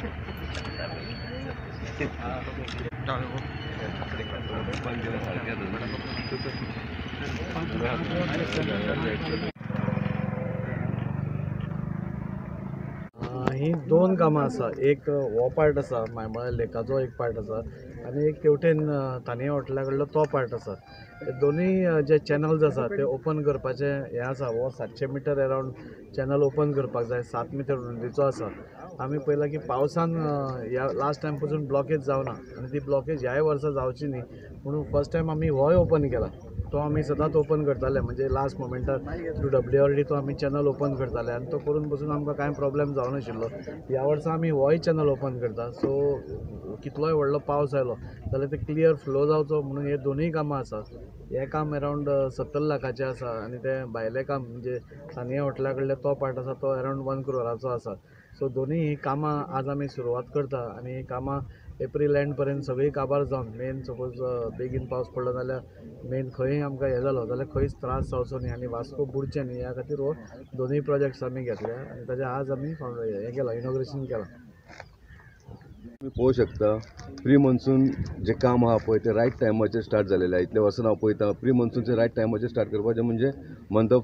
ही दोन कामां आसा. एक हो पार्ट आसा मायमोळा लेकाचो एक पार्ट आसा आनी एक तेवटेन तानिया हॉटेला कडलो तो पार्ट आसा. दोनूय जे चॅनल्स आसा ते ओपन करपाचें हें आसा. हो 700 मिटर अरावंड चॅनल ओपन करपाक जाय, 7 मिटर रुंदीचो आसा. आमी पळयलां की पावसान ह्या लास्ट टायम पसून ब्लॉकेज जावना आनी ती ब्लॉकेज ह्याय वर्सा जावची न्ही म्हणून फर्स्ट टायम आमी होय ओपन केला. तो आमी सदांच ओपन करताले, म्हणजे लास्ट मोमेंटार थ्रू WRD तो आमी चॅनल ओपन करताले आनी तो करून पसून आमकां कांय प्रॉब्लेम जावनाशिल्लो. ह्या वर्सा आमी होय चॅनल ओपन करता. सो कितलोय व्हडलो पावस आयलो जाल्यार ते क्लियर फ्लो जावचो म्हणून हे दोनूय कामां आसा. हें काम अरावंड 70 लाखाचें आसा आनी तें भायलें काम म्हणजे तानिया हॉटेला कडले तो पार्ट आसा तो अरावंड 1 क्रोराचो आसा. सो दोनूय हीं कामां आज आमी सुरवात करता आनी हीं कामां एप्रील एंड पर्यंत सगळीं काबार जावन मेन सपोज बेगीन पावस पडलो जाल्यार मेन खंय आमकां हें जालो जाल्यार खंयच त्रास जावचो न्ही आनी वास्को बुडचें न्ही ह्या खातीर हो दोनूय प्रोजेक्ट्स आमी घेतल्या आनी ताजें आज आमी हें केलां, इनॉग्रेशन केलां. तुमी पळोवंक शकता प्री मॉन्सून जे काम आहा पळय तें रायट टायमाचेर स्टार्ट जालेलें आहा. इतले वर्सां हांव पळयता प्री मॉन्सूनचें रायट टायमाचेर स्टार्ट करपाचें म्हणजे मंथ ऑफ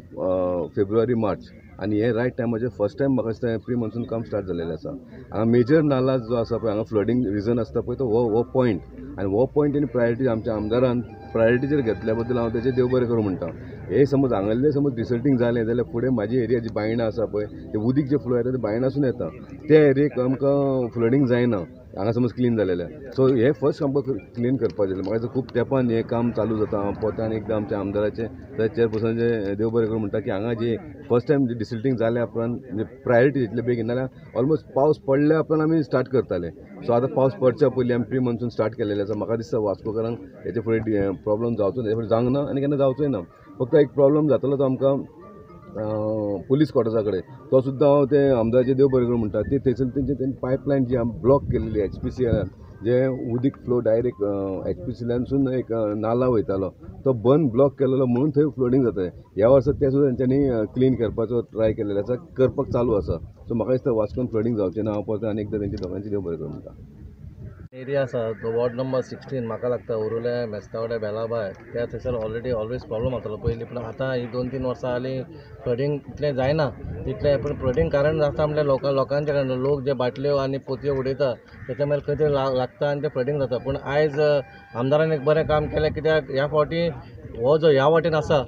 फेब्रुवारी मार्च आनी हे रायट टायमाचेर फर्स्ट टायम म्हाका दिसता प्री मॉन्सून काम स्टार्ट जालेलें आसा. हांगा मेजर नाला जो आसा पळय हांगा फ्लडींग रिजन आसता पळय तो हो पॉयंट आनी हो पॉयंट तेणी प्रायोरिटी आमच्या आमदारान प्रायोरिटीचेर घेतल्या बद्दल हांव तेजें देव बरें करूं म्हणटा. हे समज हांगासरलें समज डिसल्टींग जालें जाल्यार फुडें म्हाजी एरिया जी बायणां आसा पळय ते उदीक जें फ्लो येता तें बायणासून येता, त्या एरियेक आमकां फ्लडींग जायना हांगा समज क्लीन जालेलें. सो हे फर्स्ट आमकां क्लीन करपाचें. म्हाका दिसता खूब तेंपान हें काम चालू जाता. हांव पोत्यान एकदां आमच्या आमदाराचें तशें चेअरपर्सनाचें देव बरें करूं म्हणटा की हांगा जी फर्स्ट टायम डिसिल्टींग जाल्या उपरांत म्हणजे प्रायोरिटी इतले बेगीन नाल्यार ऑलमोस्ट पावस पडल्या उपरांत आमी स्टार्ट करताले. सो आतां पावस पडच्या पयलीं आमी प्री मॉन्सून स्टार्ट केलेलें आसा. म्हाका दिसता वास्कोकारांक हेचे फुडें प्रॉब्लम जावचो ना, हेचे फुडें जावंक ना आनी केन्ना जावचोय ना. फक्त एक प्रॉब्लम जातलो तो आमकां पुलीस क्वॉर्टर्सा कडेन, तो सुद्दां हांव ते आमदाराचें देव बरें करूं म्हणटा. ती थंयसर तेंची तेंची पायपलायन जी ब्लॉक केलेली HPCL जे उदीक फ्लो डायरेक्ट HPCLानसून एक नाला वयतालो तो बंद ब्लॉक केलेलो म्हणून थंय फ्लडींग जाता. ह्या वर्सा तें सुद्दां तेंच्यांनी क्लीन करपाचो ट्राय केलेलो आसा, करपाक चालू आसा. सो म्हाका दिसता वास्कोन फ्लडींग जावचें ना. हांव परत आनी एकदां तेंच्या दोगांचें देव बरें करूं म्हणटा. एरिया आसा तो वॉर्ड नंबर 16 म्हाका लागता उरुले मेस्तावडे बेलाबाय त्या थंयसर ऑलरेडी ऑलवेज प्रॉब्लम जातालो पयलीं, पूण आतां ही 2-3 वर्सां जालीं फ्लडींग इतलें जायना तितलें. पूण फ्लडींग कारण जाता म्हणल्यार लोकांच्या कारण, लोक जे बाटल्यो आनी पोतयो उडयता तेच्या मागीर खंय तरी लागता आनी तें फ्लडींग जाता. पूण आयज आमदारान एक बरें काम केलें कित्याक ह्या फावटी हो जो ह्या वाटेन आसा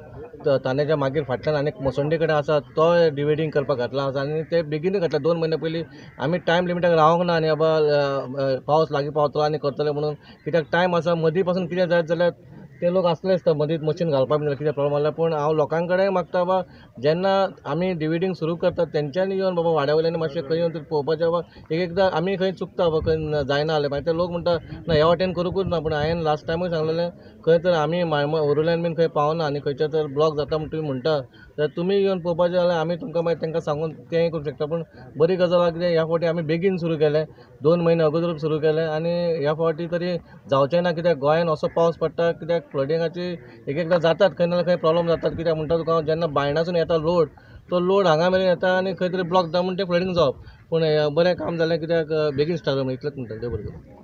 तानेच्या मागीर फाटल्यान आनी मसंडी कडेन आसा तो डिवेडींग करपाक घातला आसा आनी ते बेगीनूय घातला. 2 म्हयने पयलीं आमी टायम लिमिटाक रावंक ना आनी बाबा पावस लागीं पावतलो आनी करतले म्हणून, कित्याक टायम आसा मदीं पासून कितें जायत जाल्यार ते लोक आसले आसता मदींच मशीन घालपाक बी कितें प्रॉब्लम जाल्यार. पूण हांव लोकां कडेन मागता बाबा जेन्ना आमी डिवेडींग सुरू करतात तेंच्यांनी येवन बाबा वाड्या वयल्यान मातशें खंय येवन पळोवपाचें बाबा एक एकदां आमी खंय चुकता बाबा खंय जायना जालें मागीर ते लोक म्हणटा ना ह्या वाटेन करूंकूच ना. पूण हांवें लास्ट टायमूय सांगलेलें खंय तर आमी उरुल्यान बीन खंय पावना आनी खंयच्या तर ब्लॉक जाता म्हण तुमी म्हणटा जाल्यार तुमी येवन पळोवपाचें जाल्यार आमी तुमकां मागीर तांकां सांगून तेंय करूंक शकता. पूण बरी गजाल आसा कितें ह्या फावटी आमी बेगीन सुरू केलें, 2 म्हयने अगोदर सुरू केलें आनी ह्या फावटी तरी जावचें ना कित्याक गोंयान असो पावस पडटा कित्याक फ्लडिंगाची एक एकदां जातात खंय ना खंय प्रॉब्लम जातात. कित्याक म्हणटा तुका हांव जेन्ना बायणासून येता लोड तो लोड हांगा मेरेन येता आनी खंय तरी ब्लॉक जाता म्हण तें फ्लडींग जावप. पूण बरें काम जालें कित्याक बेगीन स्टार्ट जालें इतलेंच म्हणटा. देव बरें करूं.